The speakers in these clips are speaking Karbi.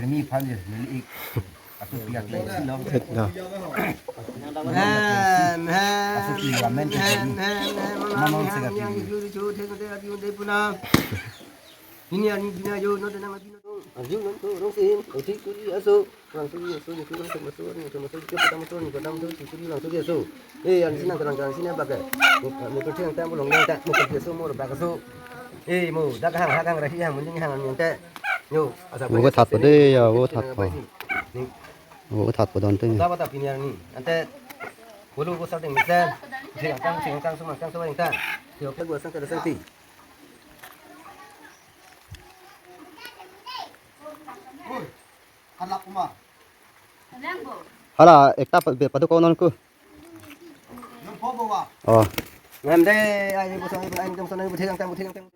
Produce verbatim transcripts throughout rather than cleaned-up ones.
Ni phan je, neli ik. Aso piak le si lo. Thek na. Aso pi ramen ke ni. Manon se ka pi. Ini ani bina yo no denang ati no. Aju non to rong sin. Oti kuli aso. Rong suri aso, oti rong suri aso, rong suri aso, rong suri aso, rong suri aso, rong suri aso. Eh, ani sinang terang terang sini apa ke? Mo kerja yang tak, mo long yang tak, mo kerja so, mo rebak so. Eh, mo dak hang, hang rahi hang, mending hang yang tak. Yo, asa. Mo ko that pade ya, mo that pa. Ni. Mo ko that padon te. Apa tak pini ni? Ante bulu ko sa ding mesen. Sing kang, sing kang, sumang kang, sumang kang. Yo, ke gua sang ke sang ti. Hala ekta pa-, paduk ko non ko. Oh. Ngam de, ai, bu song, ai, bu song, bu thek tang, bu thek tang.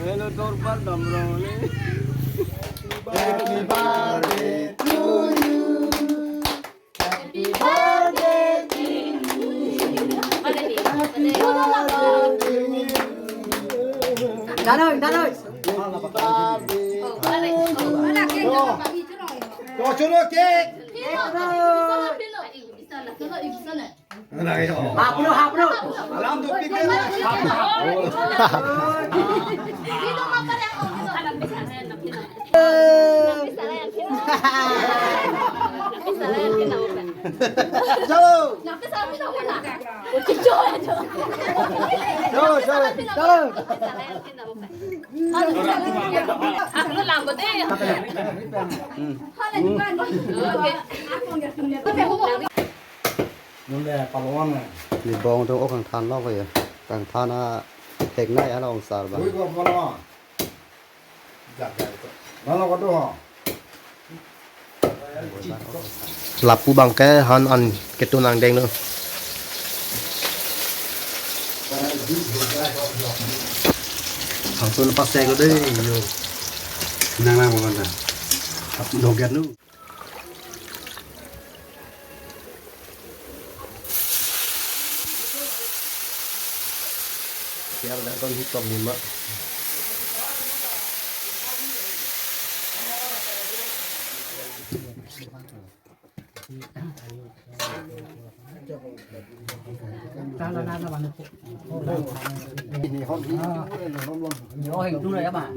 Hello, dorbar damrong ni. Happy birthday to you. Happy birthday to you. Danoi, danoi. Happy birthday. To, cholo cake. Haplo, haplo. Alam tu pikir. Chalo. Chalo, chalo, chalo. Nonle palongan na. Ni bong dong ok kangthan lo ko ya. Kangthan a thek na ya long sar ba. Ui ko palongan. Jak jak to. Nang lo ko do ho. Lapu bangke han an ketu nang deng lo. Hangtun pas saya ko deh yo. Nang nang bangke na. Lapu doget nu. Siar dan kon hitom ni ma. Ini hom ini. Yo, itu ya, Bang.